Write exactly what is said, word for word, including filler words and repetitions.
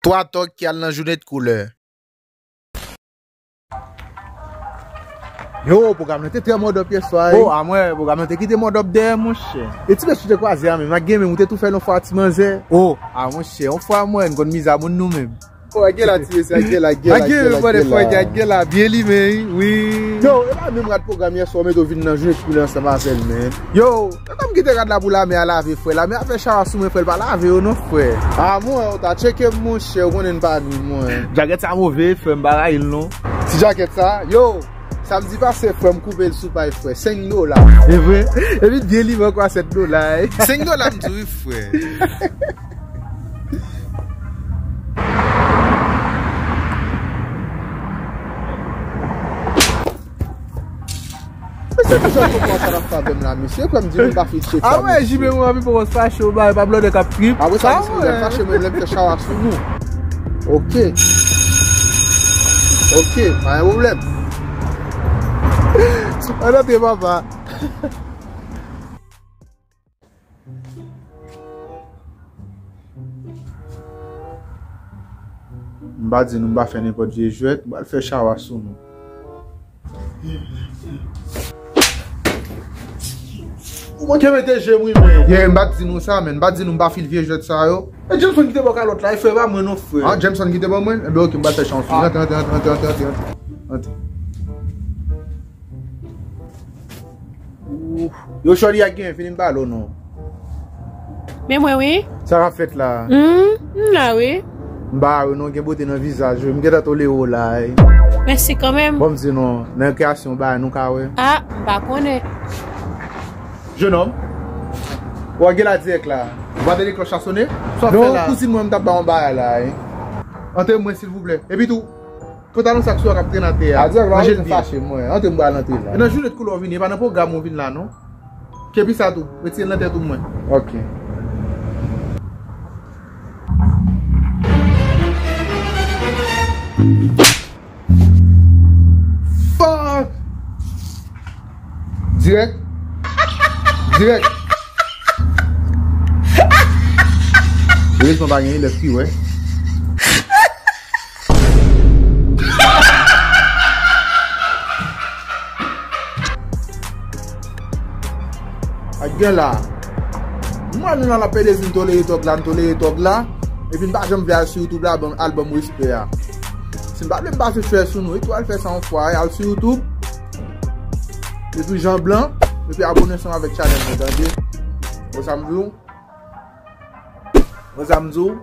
Twa tòg ki al nan jounen de koulè. Yo, pwogram nan te trè mòdòp yè swa, wi. O, a mwen, pwogram nan te kite mòdòp dèyè, monchè. E ti mesye te kwaze a menm, ak gen menm, ou te tou fè l yon fwa ti manzè. O, a monchè, yon fwa mwen, n konn miza moun nou menm. O, a gen la, ti mesye, a gen la, a gen la, a gen la, a gen la. Byen limen, wi. Yo, e pa menm rad pwogram yè swa, ou mete w vin nan jounen de koulè ansanm avè l, menm. Yo, e kòm kite rad la pou lame a lave, frè. Lame a fè chawa sou mwen, frè, l pa lave yo non, frè. A mwen, ou ta tcheke m, monchè, ou konnen n pa nwi, mwen. Jakèt sa move, frè, m pa rayi l non. Ti jakèt sa, yo, samdi pase, frè, m koupe l sou pay, frè. Senk dola. E vre? Epi byen limen ankò a sèt dola, wi. Senk dola, m di wi, frè. Mesye, ki jan konpò sa n ap fè avè m la, mesye? Kwè m di nou pa fil chèk sa, mesye. A wè, J P mwen anvi poko fache, ou bay pa blòdè k ap trip. A wè sa, mesye, lè m fache, mwen, lè m fè chawa sou nou. Ok. Ok, pa gen pwoblèm. Ann antre, papa. M pa di nou m pa fè nenpòt vye jwèt, m pral fè chawa sou nou. Ou manke mete je m wi, men. Yeah, m pa di nou sa, men. M pa di nou m pa fil vye jwèt sa yo. E Jameson ki te bò kalòt la, e frè pa mwen non, frè. Ah, Jameson ki te ban mwen? Enben, ok, m pral fè chawa sou nou. Antre, antre, antre. Yo, Shorty a gen, fini m pale w non. Men mwen, wi. Sa k ap fèt la? Hmm, m la, wi. M pa wè non, gen bote nan vizaj ou. M gentan tolere w la, wi. Mèsi kanmenm. Bon, m di non, nan kreasyon bagay nou ka wè. Ah, m pa konnen. Jenòm, w a gen la dirèk la. Ou pa tande klòch la sonnen? Sa w ap fè la? Non, kouzin mwen, m t ap ba w yon bagay la, wi. Antre mwen, silvouplè. Epi tou, pantalon sa k sou a k ap trennen atè a. Ranje l byen. Fache mwen. Antre m pral antre la. E nan jounen de koulè w vini, e pa nan pwogram ou vin la non. Kepi sa tou, retire l nan tèt ou mwen. Ok. Fuck! Dirèk. Dirèk. Erezman pa gen lèf ki wè. Ak gen la. Mwen nou nan la pede di n tolere tòg la, n tolere tòg la. Epi n pa janm vle al sou YouTube la, ban albòm respè a. Si n pa vle m pa fè chwè sou nou, etou al fè sa yon fwa, al sou YouTube. Epi Jan Blan, epi abone ansanm avèk chanèl mwen, tande. Bon, sa m di w. Bon, sa m di w.